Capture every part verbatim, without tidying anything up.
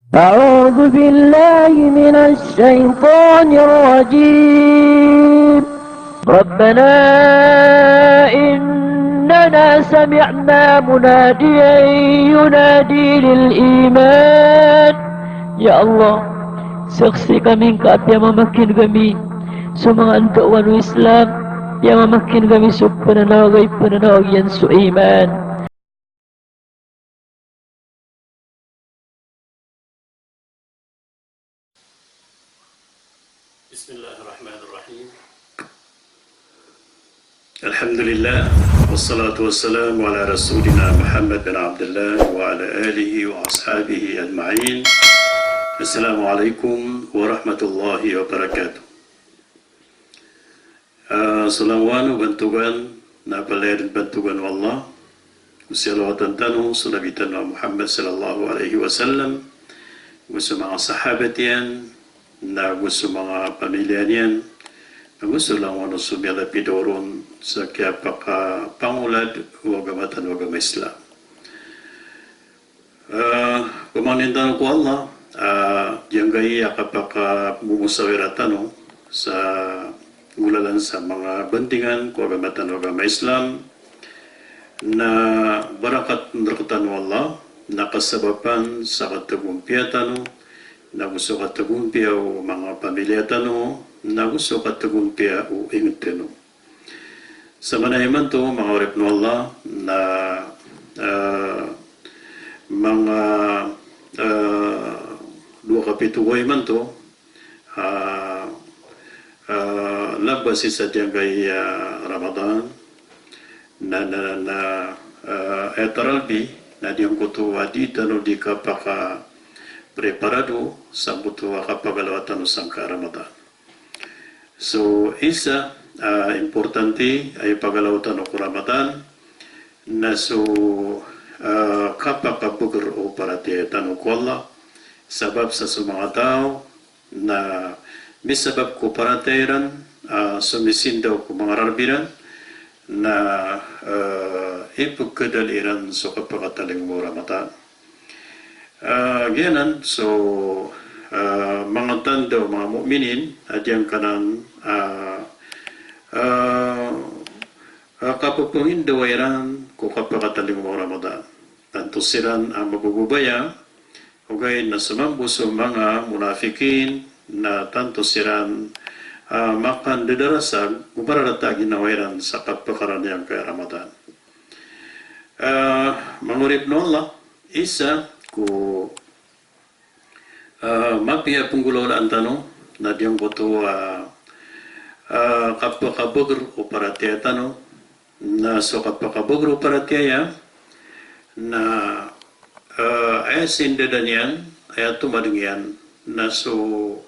أعوذ بالله من الشيطان الرجيم. ربنا إننا سمعنا مناديا ينادي للإيمان. Ya Allah, saksi kami ngka a piyamamakineg ami so manga andaowan o Islam, piyamamakineg ami so pananawag a ipananawag iyan so iman. بسم الله الرحمن الرحيم. الحمد لله، والصلاة والسلام على رسولنا محمد بن عبد الله وعلى آله وأصحابه أجمعين. السلام عليكم ورحمة الله وبركاته. Ah, so langowan o bantogan na palaya den bantogan o Allah, o salawatan tano so Nabi tano a Muhammad sallallahu alaihi wasallam, go so manga sahabat iyan, na go so manga pamiliya niyan, na go so langowan o so miyalapid oron sa kiyapakapangolad o agama tano a agama Islam. Ah, pamangnin tano ko Allah, ah, giyangkai a kapakamomosawirat tano sa golalan sa manga bandingan ko agama tano a agama Islam, na barakat rektano o Allah, na kasabapan sa katagompiya tano, na go so katagompiya o manga pamiliya tano, na go so katagompiya o inged tano. Sa maana imanto, manga oripn o Allah, na, eh, manga, eh, dowa kapito ko imanto, ah, eh, lamba sii sa giyangkai a Ramadan, na, na, na, eh, aya taralbi, na giyangkoto a di tano di kapakapreparado sangkoto a kapagalaw tano sangkai a Ramadan. So isa a importante a ipagalaw tano ko Ramadan na so, ah, kapakabeger o paratiyaya tano ko Allah, sabap sa so manga taw na misabap ko paratiyaya iran, ah, so misindaw ko manga rarb iran na, ah, ipegkedal iran so kapakatalingoma o Ramadan. Ah, giyanan so, ah, manga tanda o manga mu'minin a giyangkanan, ah, ah, ah, kapepengindawa iran ko kapakatalingoma o Ramadan. Tanto siran a mabababaya, ogaid na so mambo so manga munafikin, na tanto siran, ah, makandadarasag, o mararata a ginawa iran sa kapekarani angkai a Ramadan. Ah, manga oripn o Allah, isa ko, ah, mapiya a penggolaolaan tano, na giyangkoto a, ah, kapakabeger o paratiyaya tano, na so kapakabeger o paratiyaya, na, ah, aya sindadan iyan, aya tomadeng iyan, na so,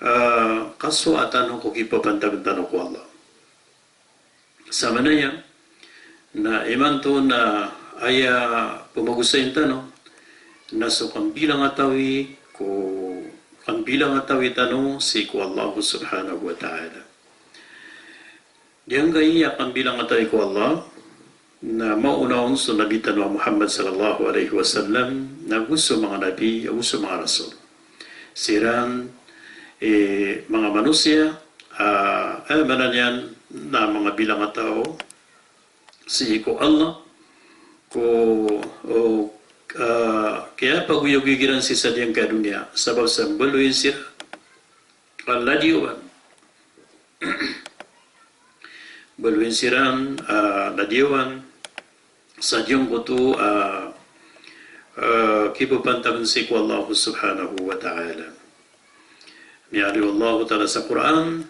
ah, kasowa tano ko kipapantagen tano ko Allah. Sa maana niyan na imanto na aya pemagosayin tano na so kambilangatawi ko, kambilangatawi tano sii ko Allah subhanahu wa ta'ala. Giyangkai a kambilangatawi ko Allah na maona on so Nabi tano a Muhammad sallallahu alaihi wasallam, na go so manga nabi, go so manga rasul. Siran, eh, manga manosiya, ah, eh, maana niyan na manga bilangataw sii ko Allah, ko, o, ah, kiyapagoyagoyag iran sii sa giyangkai a doniya, sabap sa mbaloyin siran a ladiyawan. Mbaloyin siran a ladiyawan sa giyangkoto a, ah, kipapantagen sii ko Allah subhanahu wa ta'ala. Miyaaloy o Allah ta'ala sa Qur'an,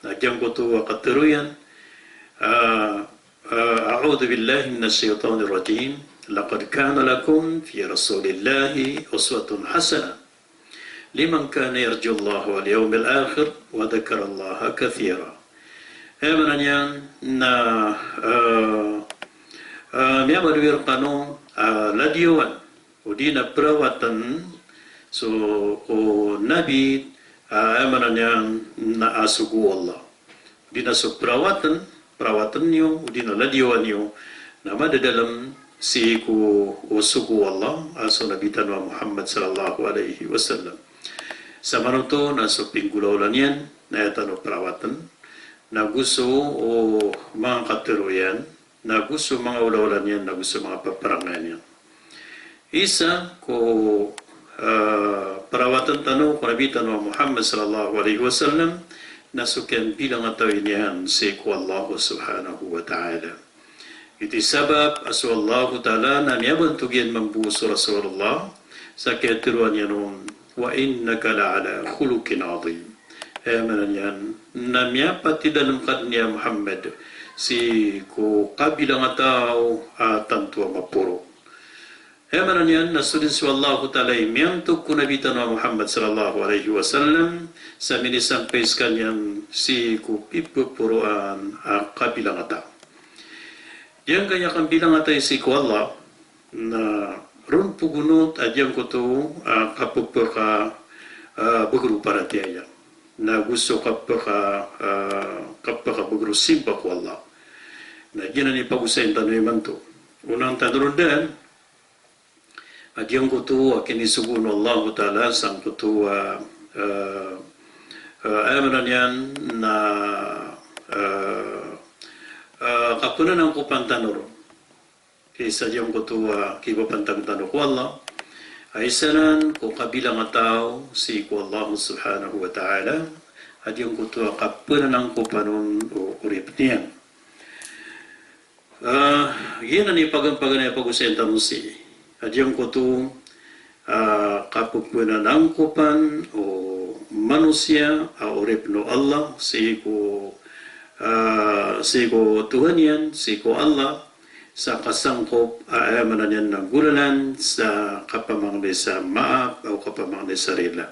na giyangkoto a katharo iyan, ah, ah, أعوذ بالله من الشيطان الرجيم. لقد كان لكم في رسول الله أسوة حسنة لمن كان يرجو الله واليوم الآخر وذكر الله كثيرا. Aya maana niyan na, ah, ah, miyamaloy rekano a ladiyawan, odi na perawatan so, o Nabi, ah, aya maana niyan na a sogo o Allah. Odi na so perawatan, perawatan iyo, odi na ladiyawan iyo, na madadalem sii ko sogo o Allah, a so Nabi tano a Muhammad sallallahu alaihi wasallam. Samanoto na so pinggolawla niyan na aya tano perawatan, na go so, o, manga katero iyan, na go so manga olawla niyan, na go so manga peperangayan iyan. Isa ko, ah, perawatan tano ko Nabi tano a Muhammad sallallahu alaihi wasallam, na so kiyabilangatawi niyan sii ko Allah subhanahu wa ta'ala. Ito i sabap a so Allahu Ta'ala na miyabantog iyan mambo so Rasulullah sa kiyateroa niyan on, "Wa innaka la'ala khuluqin adhim." Aya maana niyan na miyapatidalem ka den, ya Muhammad, sii ko kabilangataw a tanto a maporo. Aya maana niyan na so den so Allahu Ta'ala i miyantog ko Nabi tano a Muhammad sallallahu alaihi wasallam sa minisampay sekaniyan sii ko pipeporoan a kabilangataw. Giyangkaya kambilangatawi sii ko Allah na ron pegonot a giyangkoto a kapepeka, ah, begero paratiyaya. Na go so kapeka, ah, kapeka begero simba ko Allah. Na giyanan i pagosayin tano imanto. Onaan tano ron den, a giyangkoto a kinisogoon o Allahu Ta'ala sangkoto a, eh, eh, aya maana niyan na, eh, eh, kapenanangkopan tano ron. Kisa giyangkoto a kibapantag tano ko Allah. A isa nan ko kabilangataw sii ko Allah subhanahu wa ta'ala. A giyangkoto a kapenanangkopan on o orip niyan. Ah, giyanan i paganay a pagosayin tano sii. A giyangkoto, ah, kapepenanangkopan o manosiya a oripn o Allah sii ko, ah, sii ko Tuhan iyan, sii ko Allah, sa kasangkop a aya maana niyan na golalan sa kapamangni sa maap o kapamangni sa rila.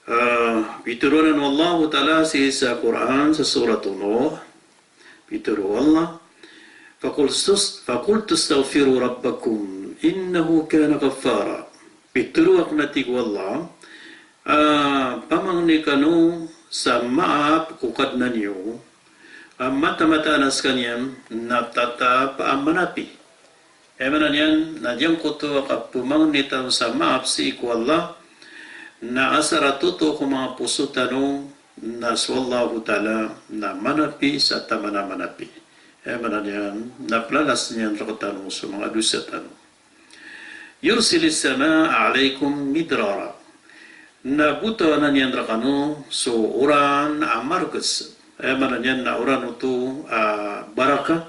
Ah, pitero anan o Allahu Ta'ala sii sa Qur'an sa Surat Nuh, pitero o Allah, "Faqul tus-, faqultu astaghfiru rabbakum innahu kana ghaffara." Pitero aken, a tig o Allah, ah, pamangni kano sa maap ko Kadnan iyo, a mataan-mataan a sekaniyan na tatap a manapi. Aya maana niyan na giyangkoto a kapemangni tano sa maap sii ko Allah, na asar a toto ko manga poso tano, na so Allahu Ta'ala na manapi sa taman a manapi. Aya maana niyan na pelalasen iyan rektano so manga dosa tano. "Yursilis samaa alaikum midrara." Na botawan iyan rekano so oran a marges. Aya maana niyan na oran oto a baraka,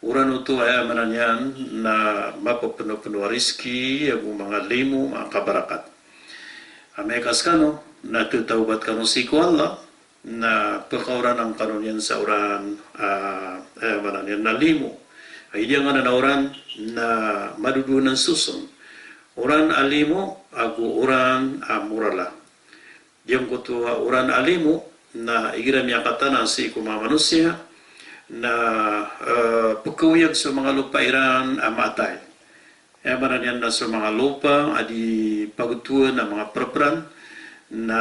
oran oto aya maana niyan na mapepeno-peno a rizki, ago manga limo, manga kabarakat. Amay ka sekano na tetawbat kano sii ko Allah, na pekaoranan kano niyan sa oran, ah, aya maana niyan na limo. Ay, di angkanan a oran na madodoon a soson. Oran a limo, ago oran a morala. Giyangkoto a oran a limo na igira miyakatana sii ko manga manosiya, na, eh, pekaoyag so manga lopa iran a maatay. Aya maana niyan na so manga lopa a di pagetowan a manga pereperan, na,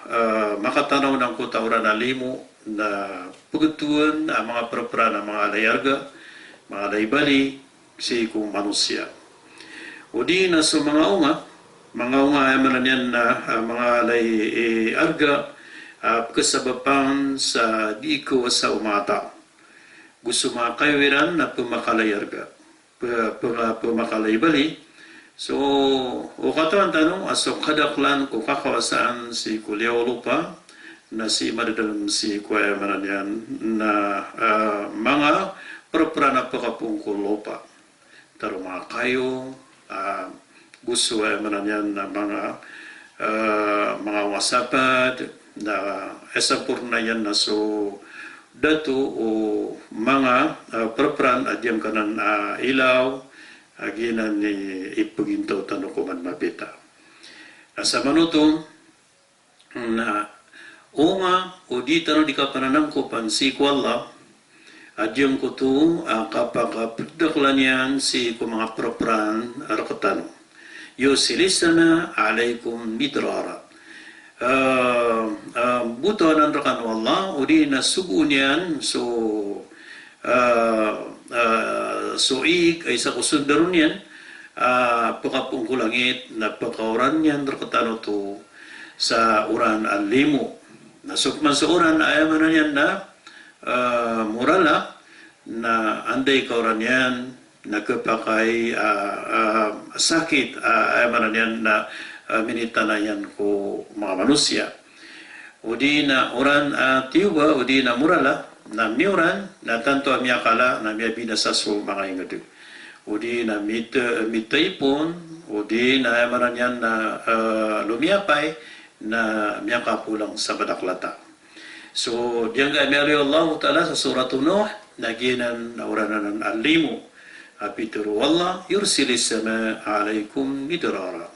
eh, makatana on angkoto a oran a limo, na pegetowan a manga pereperan a manga alay arga, manga alay bali, sii ko manosiya. O di na so manga onga, manga onga aya maana niyan na, ah, manga alay, eh, arga, ah, pekesabapan sa di kawasa o mata. Go so manga kayo iran na pemakalay arga. Pe-, pe-, pemakalay bali. So, o katawan tano a so kadaklan ko kakawasaan sii ko liyawaw o lopa, na sii madadalem sii ko aya maana niyan na, ah, manga pereperan a pekapoon ko lopa. Taro manga kayo, ah, go so aya maana niyan na manga, ah, manga wasapad, na aya samporna iyan na so dato o manga, ah, pereperan a di angkanan a ilaw, a giyanan i ipegintaw tano ko man mapita. Na samanoto, na onga o di tano di kapananangkopan sii ko Allah, a giyangkoto a kapakapedaklan iyan sii ko manga pereperan a rektano. Yursilis samaa alaikum midrara. Ah, ah, botawan rekano o Allah, o di na sogoon iyan so, ah, ah, so ig a isa ko sondaro niyan a pkapongkolangit na pkaoran iyan rktano oto sa oran a limo. Na so pman so oran a aya maana niyan na ah, morala, na anda i kaoran iyan na khapakay, ah, ah, sakit, ah, aya maana niyan na, ah, minitana iyan ko manga manosiya. O di na oran, ah, tiyoba, o di na morala, na miyoran, na tanto a miyakala, na miyabinasa so manga ingd. O di na mit-, mitaipon, o di na aya maana niyan na, ah, lomiyapay, na miyakapolang sa madaklata. So, giyangkai a miyaaloy o Allahu Ta'ala sa Surat Nuh, na giyanan a oran anan a limo a pitharo o Allah, "Yursilis samaa alaykum midrara."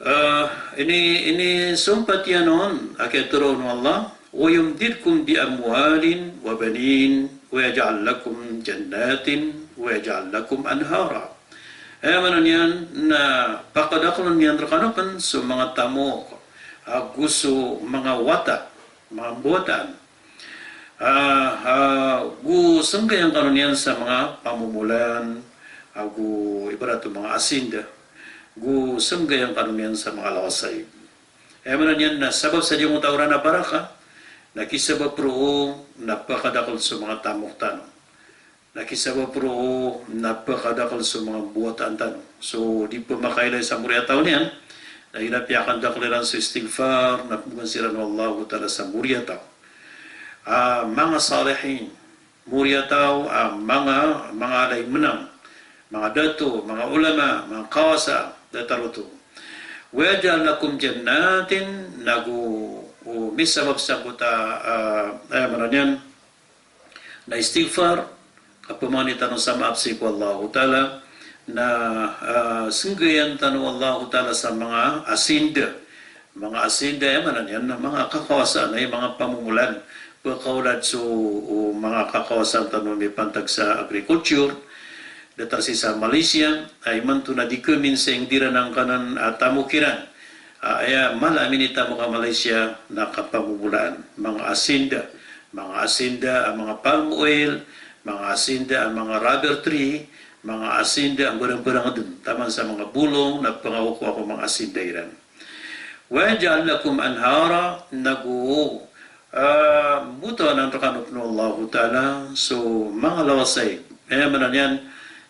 Ah, ini, inisompat iyan on a kiyatharoa o Allah, "Wa yumdidkum bi amwalin wa banin, wa yaj'al lakum jannatin, wa yaj'al lakum anhara." Aya maana niyan na pakadakln iyan rkano pn so manga tamok, ago so manga wata, manga mbawataan. Ah, ah, go snggayan kano niyan sa manga pamomolan, ago ibarat o manga asinda. Go snggayan kano niyan sa manga lawasayg. Aya maana niyan na sabap sa giyangkoto a oran a baraka, na kisabap roo na pakadakl so manga tamok tano. Na kisabap roo na pakadakl so manga mbawataan tano. So, di pmakailay sa moriyataw niyan, na igira piyakandakl iran so istighfar, na pmbgan siran o Allahu Ta'ala sa moriyataw a manga salihin, moriyataw a manga, manga ala i mnang, manga dato, manga ulama, manga kawasa, datar oto. Wa yaj'al lakum jannatin, nago, o, misabap sangkoto a, ah, aya maana niyan, na istighfar, kapamangni tano sa maap sii ko Allahu Ta'ala, na, ah, snggayan tano o Allahu Ta'ala sa manga asinda. Manga asinda, aya maana niyan na manga kakawasaan, ay manga pamomolan. Pkaolad so, o, manga kakawasaan tano mipantag sa agriculture, datar sii sa Malaysia, ay imanto na di khamin sa ingd iran angkanan a tamok iran. Ah, aya mala a minitamok a Malaysia na kapamomolaan, manga asinda, manga asinda a manga palm oil, manga asinda a manga rubber tree, manga asinda a mbarangbarang dn, taman sa manga bolong, na pngawakowa ko manga asinda iran. Wa yaj'al lakum anhara, nago, ah, mboto anan rkano pn o Allahu Ta'ala so manga lawasayg. Aya maana niyan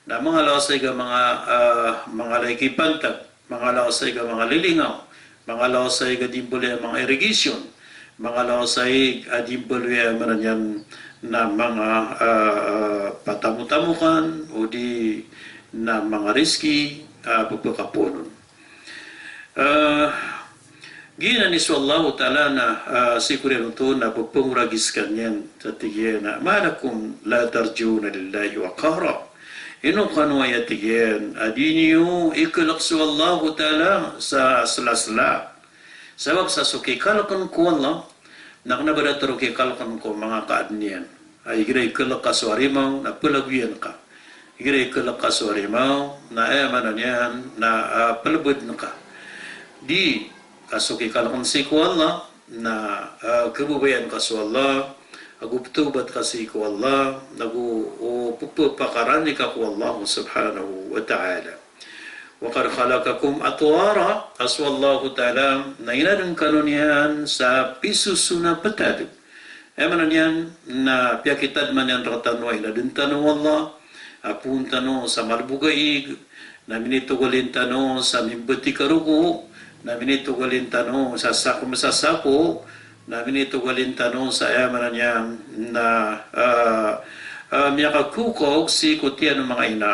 na manga lawasayg a manga, ah, manga ala i kipantag, manga lawasayg a manga lilingaw, manga lawasayg a di mbaloy a manga irrigation, manga lawasayg a di mbaloy a, aya maana niyan na manga, ah, ah, patamotamokan, o di na manga riski a pphakapoon on. Ah, giyanan i so Allahu Ta'ala na, ah, sii ko riyan oto na pphangoragi skaniyan, sa tig iyan a, "Ma lakum la tarjuna lillahi waqara." Ino kano, aya tig iyan, a di niyo ikalk so Allahu Ta'ala sa slasla? Sabap sa so kikalkn ko Allah, na kna ba datar o kikalkn ko manga kaadn iyan. Ay igira ikalk ka so arimaw, na plagoyan ka. Igira ikalk ka so arimaw, na aya maana niyan na, ah, plbdn ka. Di, ka so kikalkn sii ko Allah, na, ah, khababayaan ka so Allah, ago pthawbat ka sii ko Allah, nago, o, pphakarani ka ko Allah subhanahu wa ta'ala. "Wa qad khalaqakum atwara," a so Allahu Ta'ala na inadn kano niyan sa pisoson a ptad. Aya maana niyan na piyakitadman iyan rktano a inadn tano o Allah, a poon tano sa malbog a ig, na minitogalin tano sa mimbtik a roko, na minitogalin tano sa sako masasako, na minitogalin tano sa, aya maana niyan na, ah, ah, miyakakawkaw sii ko tiyan o manga ina,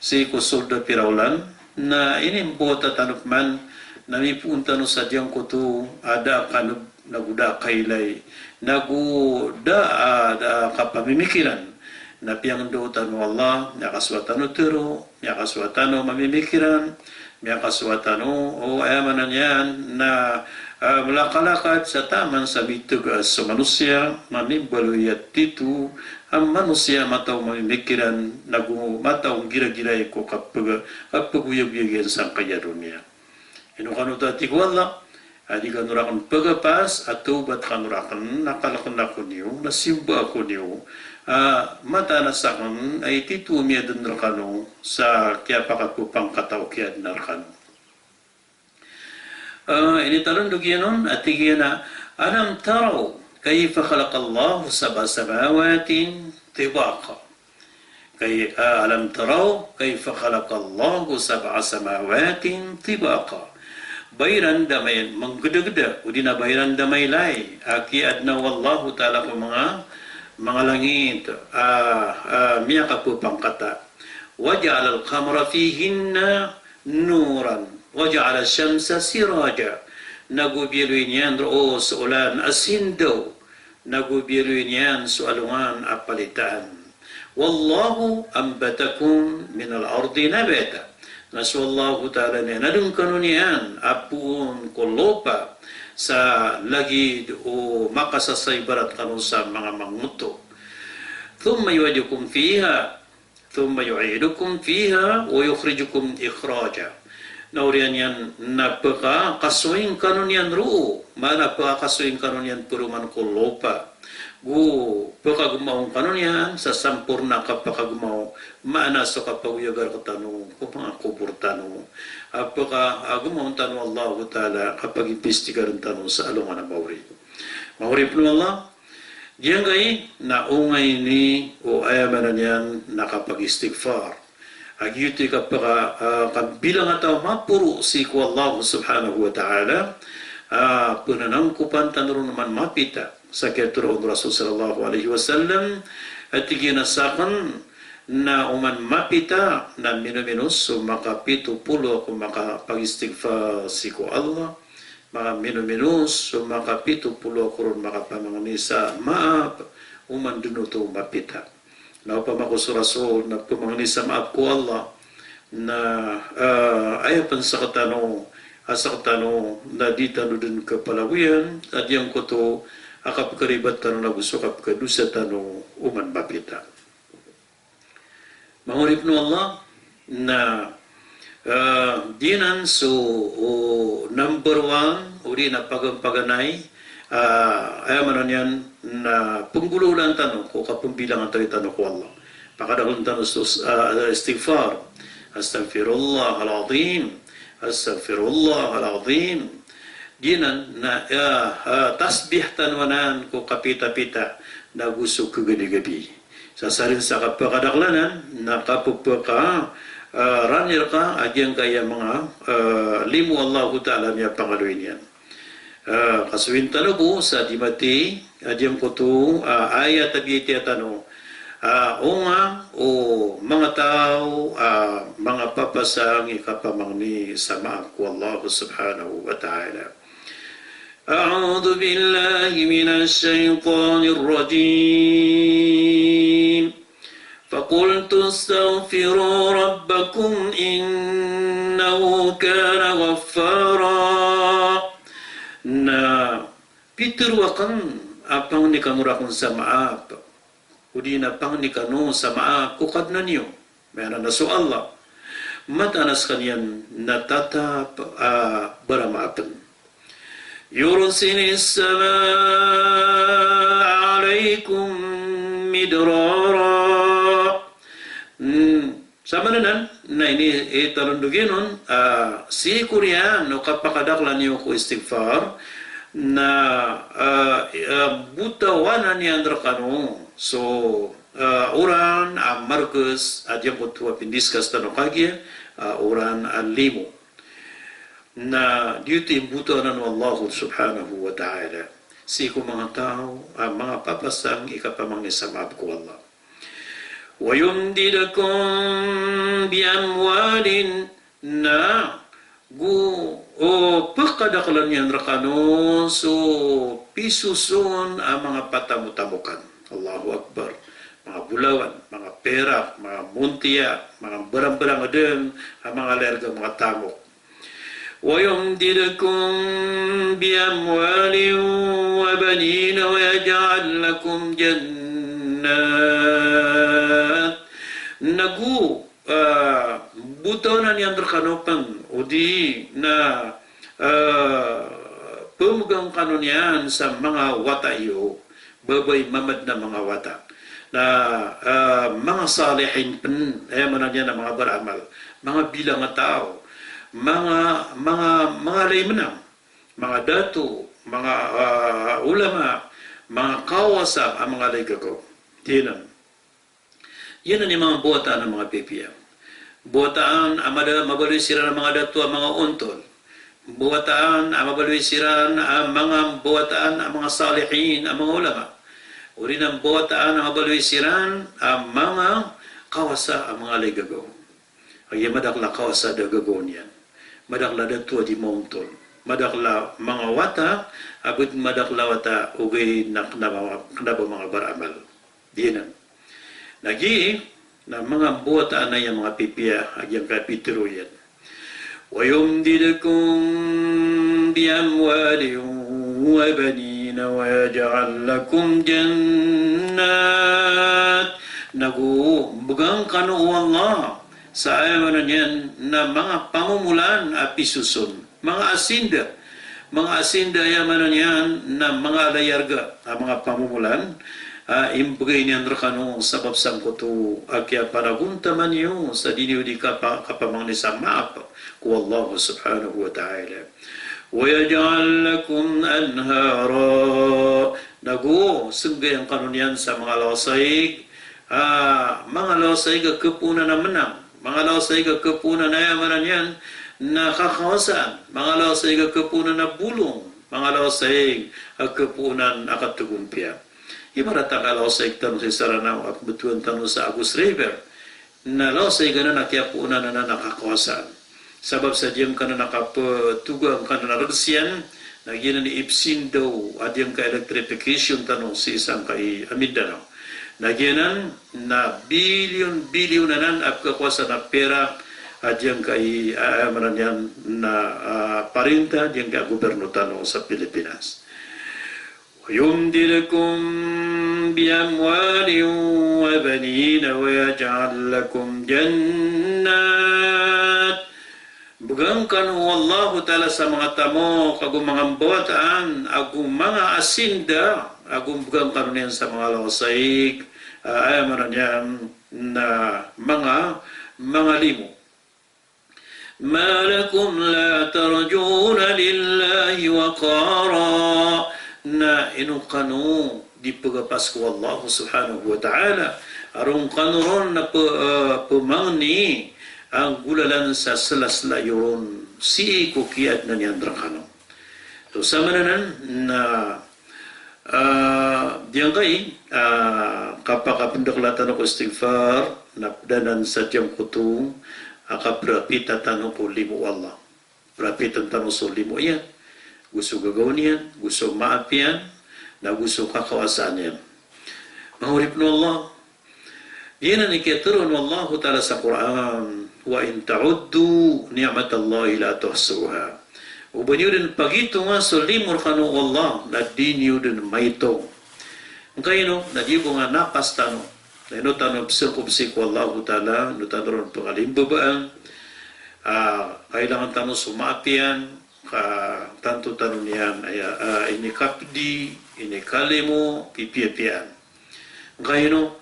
sii ko sold a piraolan, na inimbawata tano pman, na mipoon tano sa giyangkoto a da a kanb, nago da a kailay, nago da a, da a kapamimikiran, na piyangndao tano o Allah, miyakasowa tano tharo, miyakasowa tano mamimikiran, miyakasowa tano, o, aya maana niyan na, ah, mlakalakad sa taman sa mitgas so manosiya, mamimbaloy a tito a manosiya, mataw mamimikiran, nago mataw nggiragiray ko kapag-, kapagoyagoyag iyan sangkaya doniya. Ino kano oto, a tig o Allah, a di kano rakn pagapas a tawbat kano rakn, na kalkn ako niyo, na simba ako niyo, a mataan a sakn a ititho ami adn rkano sa kiyapakapphangkata o kiyaadna rkano. A, initalondog iyan on a tig iyan a, "Alam taraw kayfa khalaqallahu sab'a samawatin tibaqa." Kay, a, "Alam taraw kayfa khalaqallahu sab'a samawatin tibaqa." Ba iran da may-, mangdagdag, odi na ba iran da mailay a kiyaadna o Allahu Ta'ala ko manga, manga langit a, a miyakaphangkata. "Wa ja'alal qamara fihinna nuran, wa ja'alas shamsa siraja." Nago biyaloy niyan roo so olan a sindaw, nago biyaloy niyan so alongan a palitaan. "Wallahu anbatakum minal ardi nabata." Na so Allahu Ta'ala niyan a dn kano niyan a poon ko lopa sa lagid o makasasaibarat kano sa manga mangoto. "Thumma yu'idukum fiha, thumma yu'idukum fiha wa yukhrijukum ikhraja." Na oriyan iyan na pkakasoing kano niyan roo, maana pkakasoing kano niyan paroman ko lopa. Go pkagmaon kano niyan sa samporna a kapakagmao, maana so kapagoyaga rktano ko manga kobor tano. A pkagmaon tano o Allahu Ta'ala, kapagimpistigarn tano sa alongan a maori. Manga oripn o Allah, giyangkai na ongay ini o aya maana niyan na kapag-istighfar. A giyoto i kapaka, a, kabilang a taw a maporo sii ko Allah subhanahu wa ta'ala, a, pnanangkopan tano ron oman mapita. Sa kiyatharo o Rasul sallallahu alaihi wasallam, a tig iyan a sakn na oman mapita na minominos so makapito polo ako makapag-istighfar sii ko Allah, maminominos so makapito polo ako ron makapamangni sa maap, oman dn oto mapita. Na opama ko so Rasul na pmangni sa maap ko Allah, na, ah, aya pn sktano, a sktano na di tano dn kapalagoyan a giyangkoto a kapkharibat tano nago so kapkhadosa tano oman mapita. Manga oripn o Allah, na, ah, giyanan so, o, number one, odi na paganay, ah, aya maana niyan na pnggolawlaan tano ko kapmbilangan tano ko Allah. Pakadakln tano so, ah, istighfar. Astaghfirullahal azim. Astaghfirullahal azim. Giyanan na, ah, ah, tasbih tano anan ko kapitapita nago so khaganigadi. Sa sarin sa kapakadakl anan na kapphaka, ah, rani rka a giyangkaya manga, ah, limo o Allahu Ta'ala a miyapangaloy niyan. Ah, ka so intano bo sa di mati a giyangkoto, ah, ayat a biyatiya tano. Ah, onga o manga taw a manga papasang i kapamangni sa maap ko Allah subhanahu wa ta'ala. أعوذ بالله من الشيطان الرجيم. فقلت استغفروا ربكم إنه كان غفارا. Na pitharo akn a pangni kano rakn sa maap. Odi na pangni kano sa maap ko Kadnan iyo. Maana na so Allah. Mataan a skaniyan na tatap a baramaapn. يرسل السماء عليكم مدرارا. Hmm, sa maana nan, na ini, eh, talondog iyan on, ah, sii ko oriyan o kapakadaklan iyo ko istighfar, na, ah, ah, botawanan iyan rkano so, ah, oran a margs a giyangkoto a pindiskas tano kagiya, ah, oran a limo. Na giyoto i mbotawanan o Allah subhanahu wa ta'ala sii ko manga taw a manga papasang i kapamangni sa maap ko Allah. ويمددكم بأموال, na go, o, pkadaklan iyan rkano so pisoson a manga patamotamokan. Allahu Akbar. Manga bolawan, manga perak, manga montiya, manga mbarangbarang dn a manga larga manga tamok. ويمددكم بأموال وبنين ويجعل لكم جنات. Na go, ah, botawanan iyan rkano pn, odi na, ah, Pemegang kano niyan sa manga wata iyo, babay mamad na manga wata. Na, ah, manga salihin pen, aya maana niyan na manga baramal, manga bilang a taw, manga, manga, manga lay menang, manga dato, manga, ah, ulama, manga kawasa a manga lay gagaw. Giyanan. Giyanan i manga mbawataan a manga pipiya. Mbawataan a mada-, mabaloy siran a manga dato a manga ontol. Mbawataan a mabaloy siran a manga mbawataan a manga salihin a manga ulama. Odi na mbawataan a mabaloy siran a manga kawasa a manga lay gagaw. Aya madakl a kawasa a da gagaw niyan. Madakl a dato a di maontol. Madakl a manga wata, a bed madakl a wata, ogaid na kena ba, kena ba manga baramal. Giyanan. Lagid na manga mbawataan a aya manga pipiya a giyangkai a pitharo iyan. Wa yumdidkum bi amwalin wa banina wa yaj'al lakum jannat. Nago mbegan kano o Allah sa aya maana niyan na manga pamomolan a pisoson. Manga asinda, manga asinda aya maana niyan na manga layarga a manga pamomolan a imbegay niyan rekano sabap sangkoto a kiyapanagontaman iyo sa di niyo di kapa-, kapamangni sa maap ko Allah subhanahu wa ta'ala. Wa yaj'al lakum anhara. Nago senggayan kano niyan sa manga lawasaig, ah, manga lawasaig a kepoonan a menang, manga lawasaig a kepoonan a aya maana niyan na kakawasaan, manga lawasaig a kepoonan a bolong, manga lawasaig a kepoonan a katogompiya. Ibarat a lawasaig tano sa Saranaw a pembetowan tano sa Agus River. Na lawasaig anan a kiyapoonan anan a kakawasaan. Sabap sa giyangkanan a kapetoga angkanan a regesiyan, na giyanan i ipsindaw a giyangkai electrification tano sii sangkai a Mindanao. Na giyanan na bilyon-bilyon anan a pekakowasaan a pirak a giyangkai, ah, aya maana niyan na, ah, parinta, giyangkai a goberno tano sa Pilipinas. Wa yumdidkum bi amwalin wa banina wa yaj'al lakum jannat. Mbegan kano o Allahu Ta'ala sa manga tamok ago manga mbawataan ago manga asinda ago mbegan kano niyan sa manga lawasaig, ah, aya maana niyan na manga, manga limo. Ma lakum la tarjuna lillahi waqara. Na ino kano di pegapas ko Allah subhanahu wa ta'ala a ron kano ron na pe-, eh, pemangni a nggolalan sa sela-sela iyo ron sii ko kiyaadna niyan rekano. So, samanan na, ah, giyangkai, ah, kapakapendakela tano ko istighfar, na ped anan sa giyangkoto a kaprapita tano ko limo o Allah. Prapitan tano so limo iyan, go so gagaw niyan, go so maap iyan, na go so kakawasaan iyan. Manga oripen o Allah, giyanan i kiyatharoa o Allahu Ta'ala sa Qur'an, "Wa in ta'uddu ni'matallahi la tuhsuha." O ba niyo den pagitonga so limo rekano o Allah, na di niyo den maitong. Angkaino, na giya bo nga napas tano. Na ino tano pesengkop sii ko Allahu Ta'ala, ino tano ron pengalimbabaan, ah, kailangan tano so maap iyan, ka tanto tano niyan, aya, ah, inikapdi, inikalimo, pipiya-piyaan. Angkaino,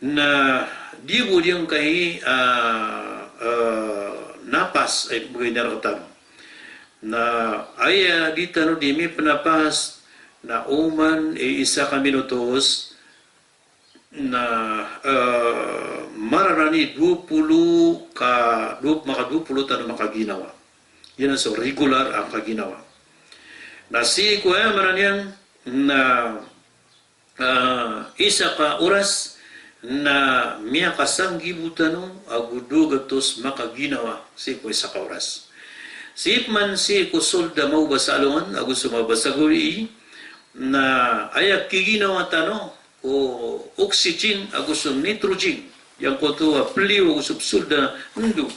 na di bo giyangkai, ah, ah, napas, ay, pembegay niyan rekatano. Na aya di tano di mipenapas, na oman i isa ka minutos, na, eh, mararani dowa polo ka, dowa, makadowa polo tano makaginawa. Giyanan so regular a kaginawa. Na sii ko aya maana niyan na, eh, isa ka oras na miyakasanggibo tano ago dowa gatos makaginawa sii ko isa ka oras. Sii pman sii ko sold a maoba sa alongan ago so maoba sa gawii, na aya kiginawa tano ko oxygen ago so nitrogen, giyangkoto a peliyo ago so pesold a endo,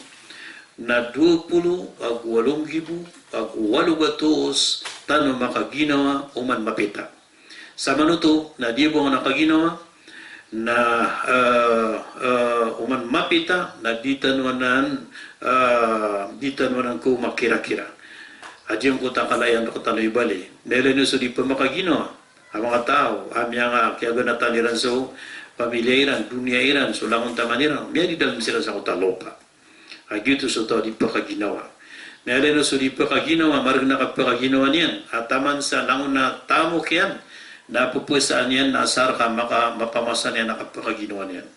na dowa polo ago walo nggibo ago walo gatos tano makaginawa oman mapita. Samanoto na di bo nga nakaginawa, na, eh, eh, oman mapita, na di tano anan, eh, di tano anan ko makira-kira. a giyangkoto a kala iyan rektano i bali. Na ilay niyo so di pmakaginawa a manga taw a miyanga kiyaganatan iran so pamilya iran, doniya iran, so langon taman iran, miyadidalm siran sangkoto a lopa. A giyoto so taw a di pkaginawa. Na ilay niyo so di pkaginawa, margn a kapkaginawa niyan a taman sa langon a tamok iyan, na pphasaan iyan na asar ka maka, mapamasa niyan a kapkaginawa niyan.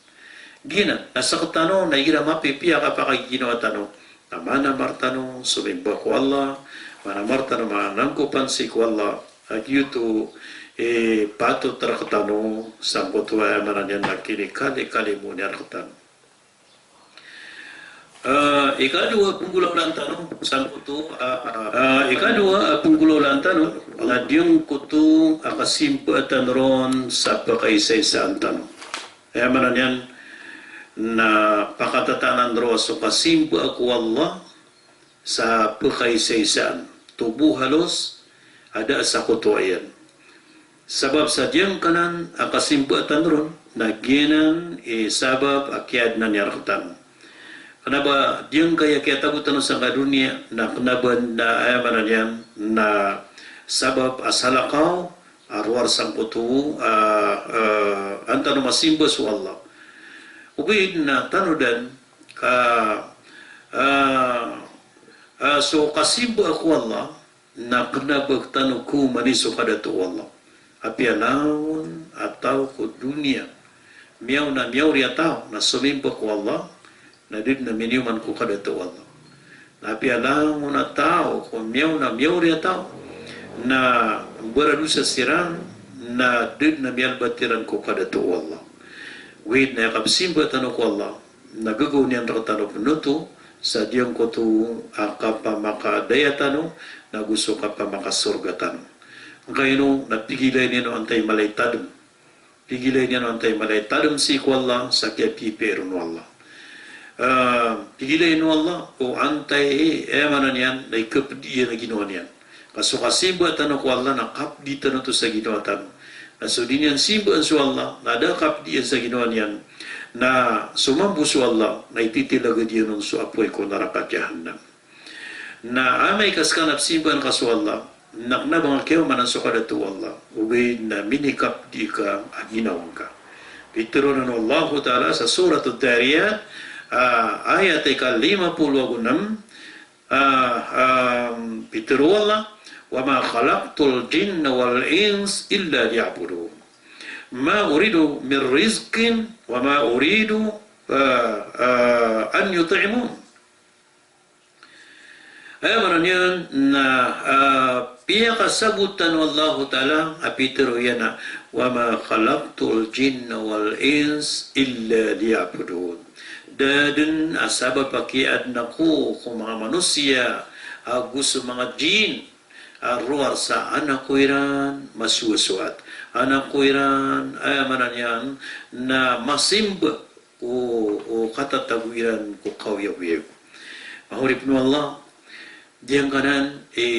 Giyanan, na sktano, na igira mapipiya a kapakaginawa tano, na manamar tano somimba ko Allah, manamar tano manangkopan sii ko Allah, a giyoto i patot rektano sangkoto a aya maana niyan na kinikalikali mo niyan rektano. Ah, ikadowa a pnggolawlaan tano sangkoto, ah, ah, ikadowa a pnggolawlaan tano, na giyangkoto a kasimba tano ron sa pkaisaisaan tano. Aya maana niyan na pakatatanan roo a so kasimba ko Allah sa pkaisaisaan. Tobo halos a da a sakoto iyan. Sabap sa giyangkanan a kasimba tano ron, na giyanan i sabap a kiyaadna niyan rektano. Kna ba giyangkaya kiyatago tano sangkai a doniya, na kna ba na aya maana niyan na sabap a salakaw a rowar sangkoto a, ah, an tano masimba so Allah. Ogaid na tano dn ka, ah, ah, so kasimba ko Allah, na kna ba tano ko mani so kadato o Allah. Apiya langon a taw ko doniya, miyaona miyaori a taw na somimba ko Allah, na da dn a miniyoman ko kadato o Allah. Na apiya langon a taw ko miyaona miyaori a taw na mbaradosa siran, na da dn a miyalbat iran ko kadato o Allah. Ogaid na aya kapsimba tano ko Allah, na gagaw niyan rektano pn oto sa giyangkoto a kapamakadaya tano, na go so kapamakasorga tano. Angkaino na pigilay niyan o antaa i mala i tadm. Pigilay niyan o antaa i mala i tadm sii ko Allah sa kiyapipiya ron o Allah. Ah, pigilay niyan o Allah o antaa i, aya maana niyan na i kapdi iyan a ginawa niyan. Ka so kasimba tano ko Allah na kapdi tano oto sa ginawa tano. Na so di niyan simbaan so Allah, na da a kapdi iyan sa ginawa niyan. Na so mambo so Allah, na ititilagad iyan on so apoy ko naraka Jahannam. Na amay ka ska na psimbaan ka so Allah, na kna ba nga kiyaomanan so kadato o Allah, ogaid na minikapdi ka a ginawa ngka. Pitharo anan o Allahu Ta'ala sa Surat Adh-Dhariyat, ah, ayat ika lima polo ago nem, ah, ah, pitharo o Allah, "Wa ma khalaqtul jinna wal insa illa liya'budun. Ma uridu min rizqin wa ma uridu, ah, ah, an yut'imun." Aya maana niyan na, ah, piyakasabotan o Allahu Ta'ala a pitharo iyan a, "Wa ma khalaqtul jinna wal insa illa liya'budun." Da dn a sabap a kiyaadn ako ko manga manosiya ago so manga jin a rowar sa an ako iran masowasowat, an ako iran, aya maana niyan na masimba o, o katatago iran ko kaoyagoyag. Manga oripn o Allah, giyangkanan i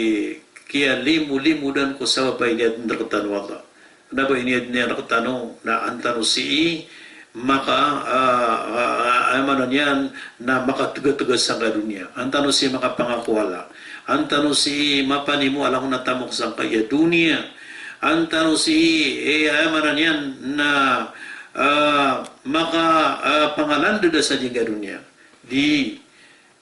kiyalimolimodan ko sabap a iniadn rktano o Allah. Kna ba iniadn iyan rktano na an tano sii maka, ah, ah, ah, aya maana niyan na makatgatga sangkai a doniya. An tano sii makapangakowala. An tano sii mapanimo a langon a tamok sangkai a doniya. An tano sii, eh, aya maana niyan na, ah, maka, ah, pangalandada sa giyangkai a doniya. Di,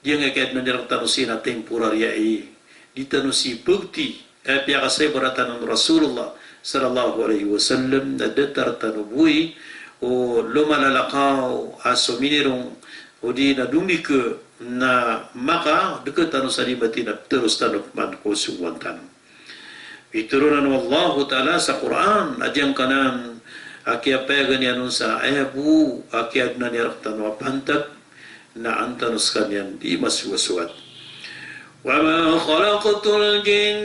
giyangkai a kiyaadna niyan rktano sii na temporary ai. Di tano sii pagti, eh, piyakasaibaratan o Rasulullah sallallahu alaihi wasallam na datar tano boi o lomalalakaw a so minirong o di na domika na makadkt tano sa di mati na pteros tano pman ko songowan tano. Pitharo anan o Allahu Ta'ala sa Qur'an a giyangkanan a kiyapayagan iyan on sa aya bo a kiyaadna niyan rktano a pantag na an tano skaniyan di masowasowat. Wa ma khalaqtul jinna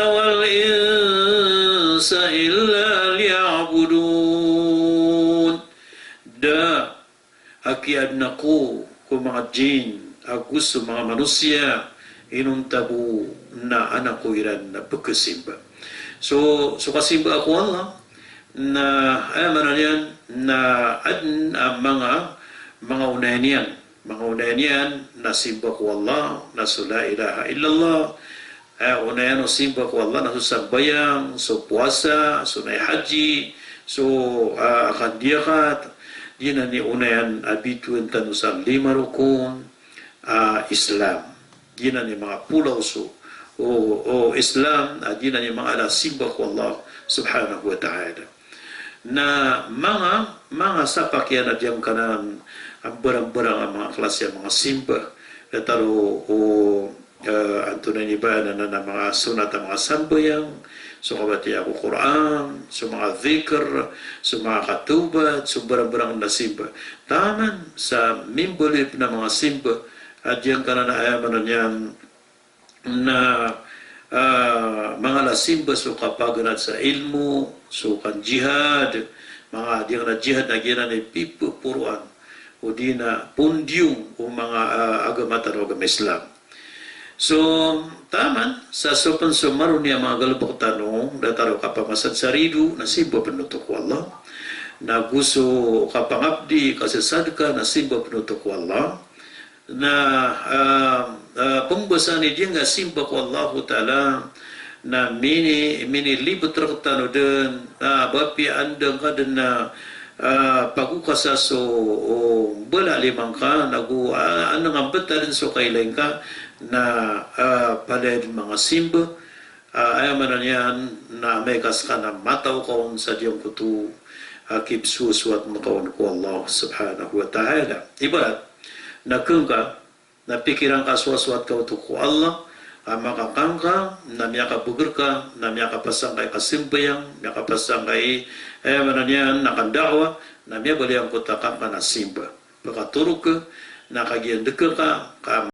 wal insa illa liya'budun. Da a kiyaadn ako ko manga jin ago so manga manosiya inonta bo na an ako iran na pkhasimba. So, so kasimba ko Allah na, aya maana niyan na adn a manga, manga onayan iyan. Manga onayan iyan na simba ko Allah, na so la ilaha illallah. Eh, onayan o simba ko Allah na so sambayang, so powasa, so nay haji, so, ah, kandiyakat. Giyanan i onayan a bitowan tano sa lima rokon a Islam. Giyanan i manga polaw so, o, o Islam, a giyanan i manga ala simba ko Allah subhanahu wa ta'ala. Na manga, manga sapak iyan a giyangkanan a mbarangbarang a manga klasi a manga simba. Datar o, o, eh, antonaa ini ba anan a manga sonat a manga sambayang, so kabatiya ko Qur'an, so manga dhikr, so manga katawbat, so mbarangbarang a simba. Taman sa mimbaloy pn a manga simba a giyangkanan a aya maana niyan na, ah, manga ala simba so kapaganad sa ilmo, so kanjihad, manga giyangkanan a jihad na giyanan i pipoporoan odi na pondiyong o manga, ah, agama tano a agama Islam. So, taman sa so pn so maroni a manga galbk tano, datar o kapamasad sa rido, na simba pn oto ko Allah. Na go so kapangapdi, kasasadka, na simba pn oto ko Allah. Na, ah, ah, pmbasaan i giyangkai a simba ko Allahu Ta'ala, na mini, minilibt rktano dn, ah, ba piya anda ngka dn na, ah, pagokasa so, o, mbala a lima ngka, na go, ah, anda ngka mbtadn so kailay ngka, na, ah, palaya dn manga simba, ah, aya maana niyan na amay ka ska na mataw ka on sa giyangkoto a kipsowasowat ngka on ko Allah subhanahu wa ta'ala. Ibarat na kngka na pikiran ka a sowasowat ka oto ko Allah, a makakangka, na miyakabgr ka, na miyakapasang ka i kasambayang, miyakapasang ka i, eh, aya maana niyan na kanda'wa, na miyabaloy angkoto a kangka na simba. Pkatorog ka, na kagiya ndka ka, ka